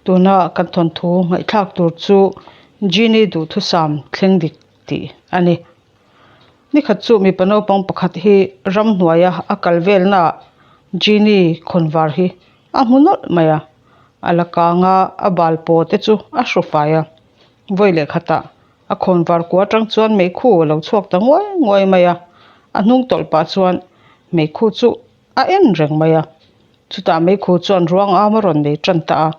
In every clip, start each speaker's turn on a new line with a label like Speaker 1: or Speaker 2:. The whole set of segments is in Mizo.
Speaker 1: Tuna kan thawnthu ngaihthlak tur chu Genie duhthusam thleng dik tih a ni. Nikhat chu mipa naupang pakhat hi ramhnuaia a kal velnaah Genie khawnvar hi a hmu nawlh mai a, a la kang a, a bal paw te chu a hru fai a. Vawi leh khatah a khawnvar kua atang chuan meikhu a lo chhuak ta nguai nguai mai a, a hnung tawlh pah chuan meikhu chu a en reng mai a. Chutah meikhu chuan ruang am a rawn nei tan ta a,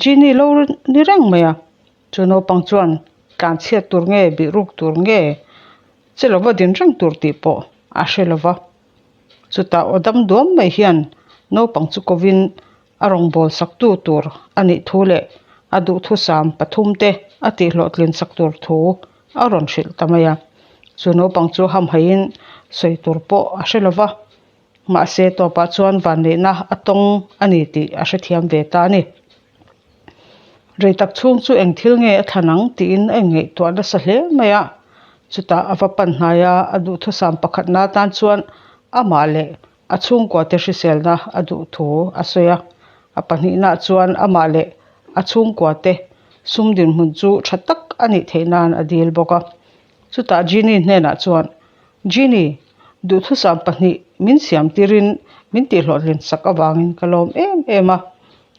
Speaker 1: Genie lo ni reng mai a. Chu naupang chuan tlanchhiat tur nge bihruk tur nge che lova din reng tur tih pawh a hre lova. Chutah aw dam duam mai hian naupang chu kovin a rawngbâwl saktu tur a nih thu leh a duhthusam pathum te a tihhlawhtlin sak tur thu a rawn hrilh ta mai a. Chu naupang chu hamhaiin sawi tur pawh a hre lova. Mahse tawpah chuan vanneihna a tawng a ni tih a hrethiam ve ta a ni. Rei tak chhung chu eng thil nge a thlan ang tiin a inngaihtuah nasa hle mai a, chutah a va pan hnai a, a duhthusam pakhatna atan chuan amah leh a chhungkuate hriselna a duh thu a sawi a, a pahnihnaah chuan amah leh a chhungkuate sum dinhmun chu tha tak a nih theih nan a dil bawk a. Chutah Genie hnenah chuan, Genie, duhthusam pahnih min siam tirin min tihhlawhtlin sak avangin ka lawm em em a,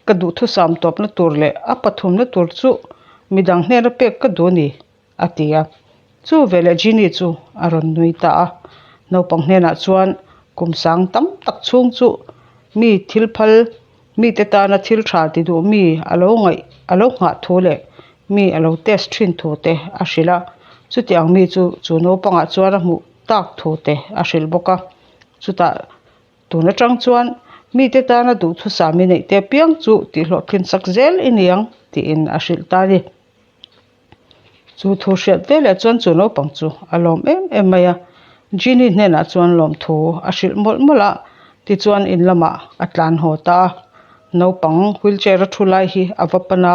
Speaker 1: ka duhthusam tawpna tur leh a pathumna tur chu midang hnena pek ka duh a ni, a ti a. Chu veleh Genie chu a rawn nui ta a. Naupang hnenah chuan kum sang tam tak chhung chu mi thil phal, mite tana thil tha ti duh mi a lo ngaih a lo nghah thu leh mi a lo test thin thu te a hrilh a. Chutiang mi chu chu naupangah chuan a hmuh tak thu te a hrilh bawk a. Chutah Tun atang chuan mite tana duhthusam i neih te apiang chu tihhlawhtlin sak zel i ni ang tiin a hrilh ta a ni. Chu thu hriat veleh chuan chu naupang chu a lawm em em mai a, Genie hnenah chuan lawmthu a hrilh mawlh mawlh a, tichuan in lamah a tlan haw ta a. Naupang wheelchair a thu lai hi a va pan a,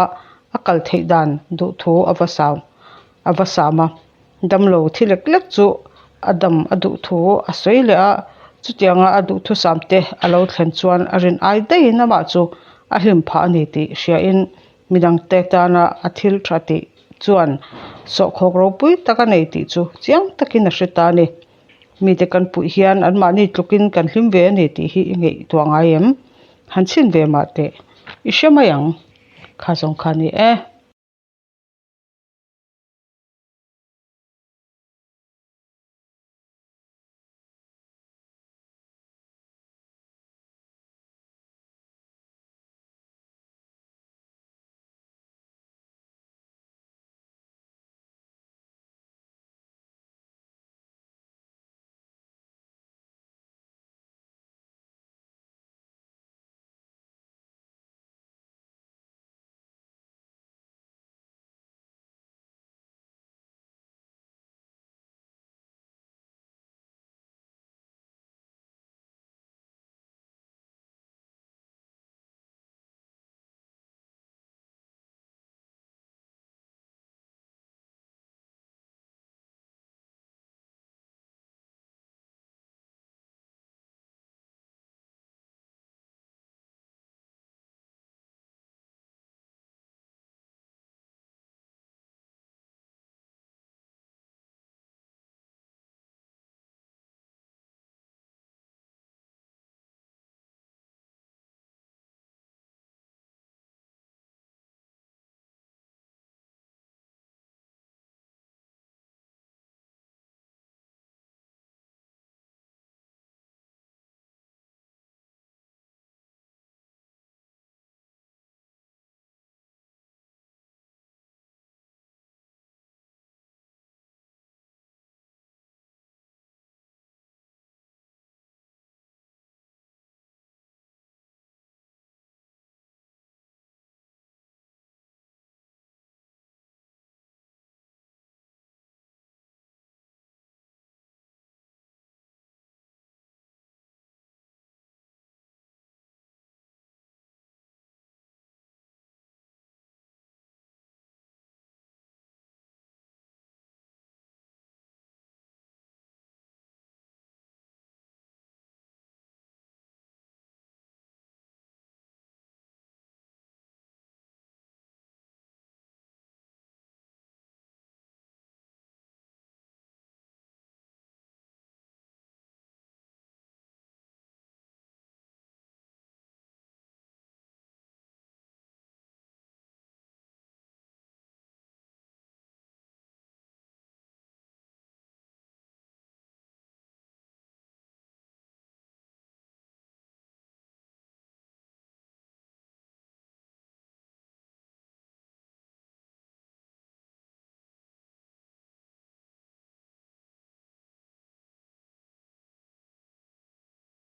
Speaker 1: a kal theih dan duhthu a va sam a va sam a. Damlo thi lek lek chu a dam a duh thu a sawi leh a, chutianga a duhthusam te a lo thlen chuan a rin ai daihin amah chu a hlim phah a ni tih hriain midangte tana a thil tha tih chuan sawhkhawk ropui tak a nei tih chu chiang takin a hre ta a ni. Mite kan puih hian anmahni tlukin kan hlim ve a ni tih hi i ngaihtuah ngai em? Han chhin ve mah teh i hre mai ang. Kha zawng kha a ni e.